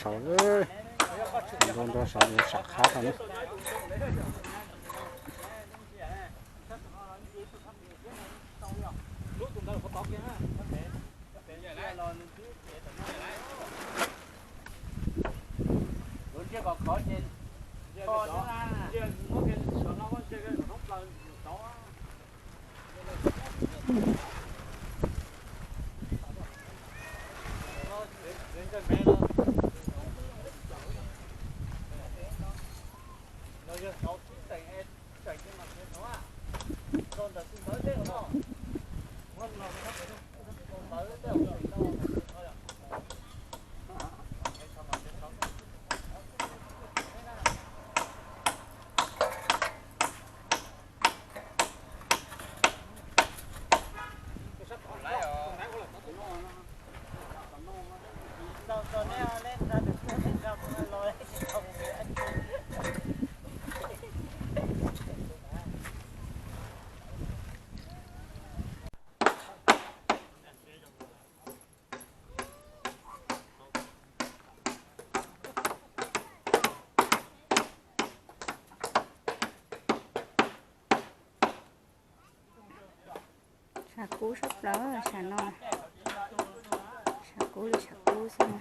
Nrau nrau saum, saum qhab tau na. Tshav kub sab plaws, tshav no, tshav kub li tshav kub xwb.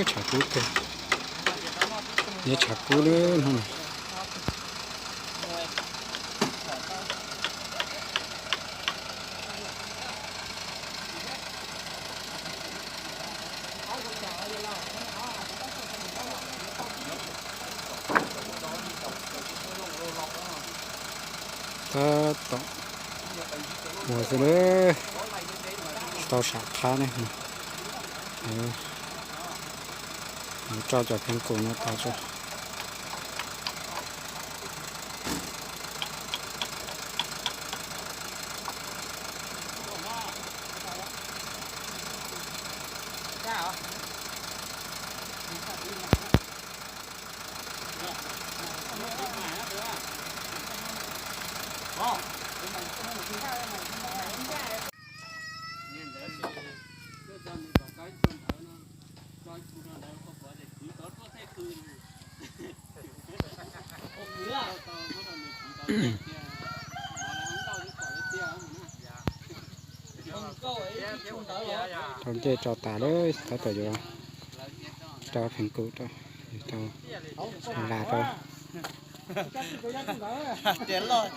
Tshav kub kawg, nyob tshav kub lawm hnub no. Tab tom ua xwb, tsis tau sam qhab ne. Tso cov pheeb kaum no tag tso. Rau ncej rau tas lawm, tab tom yuav rau pheej kuv rau, rau las rau. Tias loj,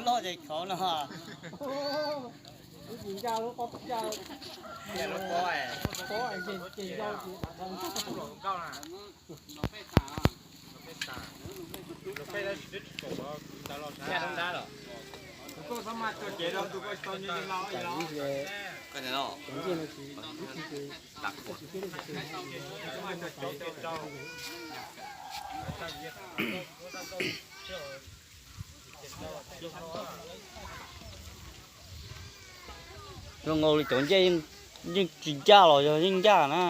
loj ces khov no. Zoo nkaus li cov ncej yeej tsis ncaj los yog yeej ncaj na.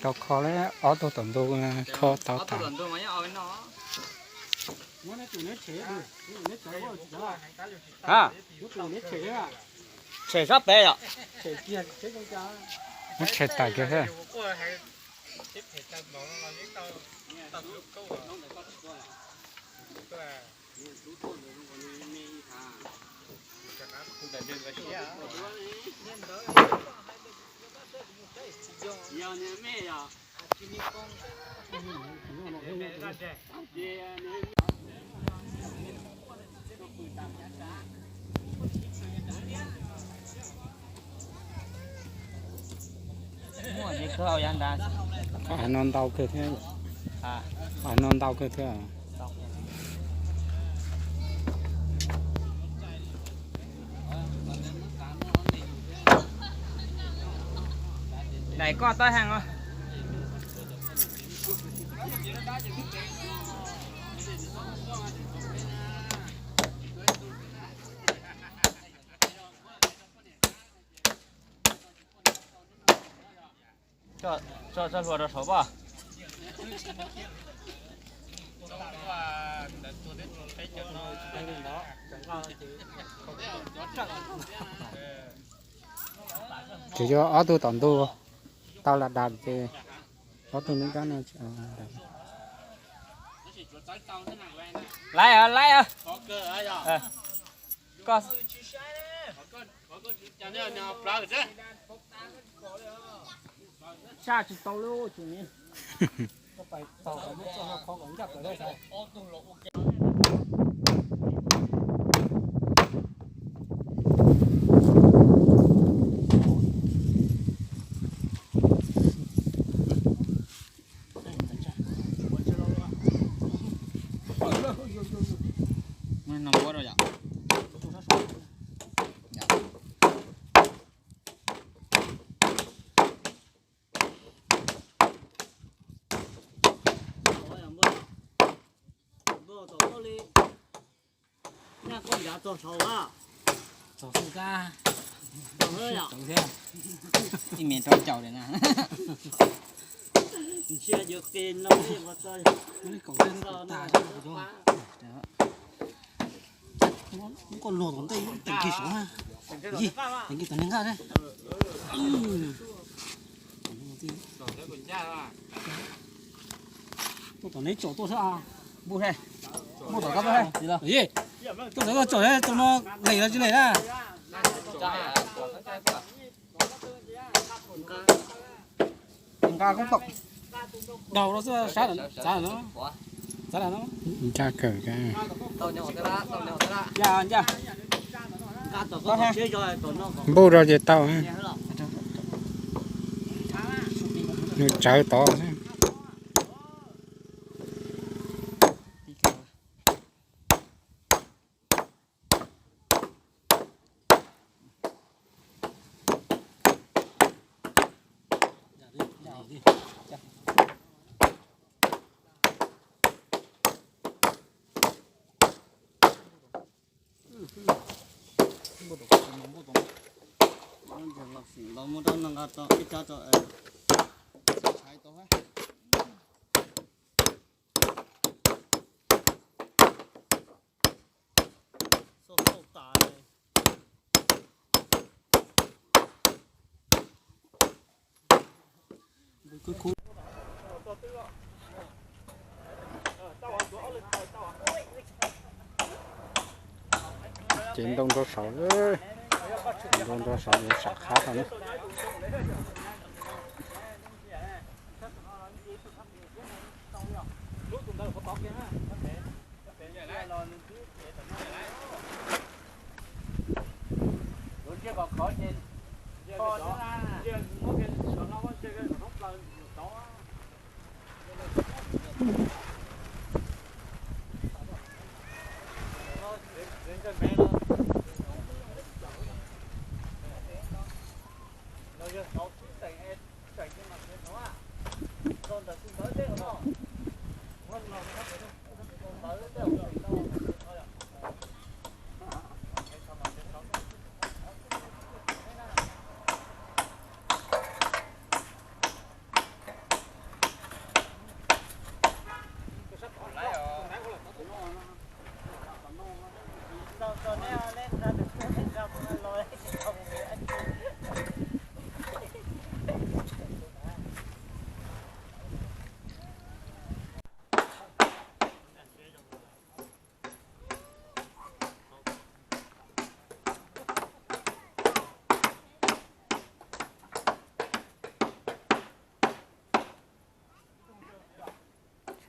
Tau kho li ob tug tom ntug kho tau tas. Tshem sab pem yom. Muab tshem tawm kiag xwb. Qhov no ntau kawg thiab. Qhov no ntau kawg thiab. Daim koj tab heev os. Tso, tso hlua rau saum pob. Tsuas yog ob tug tom ntug tau lam dam ces ob tug neb kab no. Laib, laib. Koj saj tsis tau li. Ib me rau caum li na. Muab koj luag tom ntej teem kiag saud, teem kiag tom niag nqaj. Tuaj tom neb tsom tuaj xwb. Muab tom koj tuaj. Tuaj tom koj tsom, tus no lem los tsis lem na. Nqa koob tom daug rau xwb, sab, sab no. Ncaj kawg. Ya, ya. Npuj rau ces tau. Nws tsawv tod xwb. Cev ntoo rau saud. Nrog nrog saum, saum qhab no na.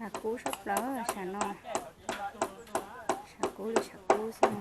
Tshav kub sab plaws tshav no, tshav kub li tshav kub xwb.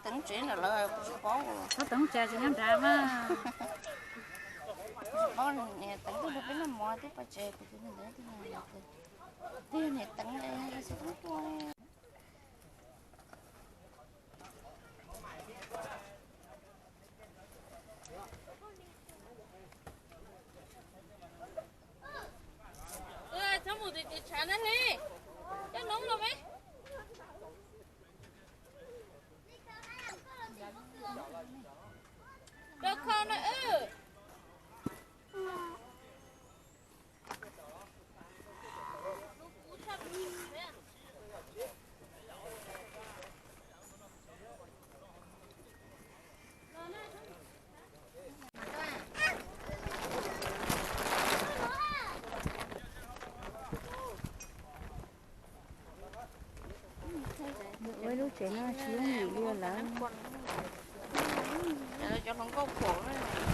Teev tsev ntawm lawv kuv tsis paub. Txhob teev tsev, tsis nyob nrad mas. Tsis paub niam teev twb nrog peb noj mov twb pov tseg kuv tus ntawd twb niam teev xwb tub tuaj. Txhob mus tim tiv tshav na Hli, coj noob los me. Rau kho na. Ua lub tsev no tsis yooj yim li lawm. Cov hluas nkauj pom na.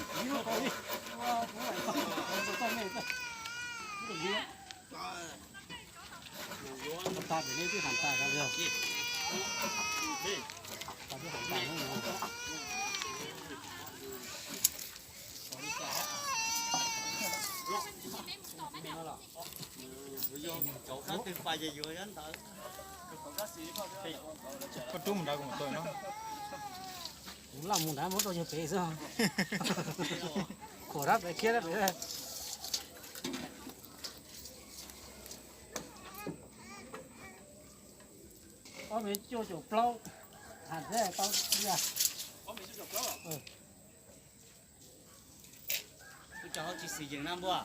Ib lub tau li. Ua, kuv hais tau, tau txog nej tau. Kuv tus ntxhais. Tag pem nej twb hais tas tau li os. Tas twb hais tas lawm. Koj rub mus nrad kuv mam tau no. Kuv laj mus nrad muab rau yawg pem xwb. Khuam rab pem khiab rab pem. Ob mev cuaj caum plaub. Tham thiab tau tiag. Ub, cov hauj tsis xis yees na npua.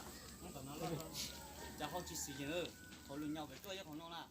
Cov hauj tsis xis yees, qhov lus nyo pem tuaj ib qhov no na.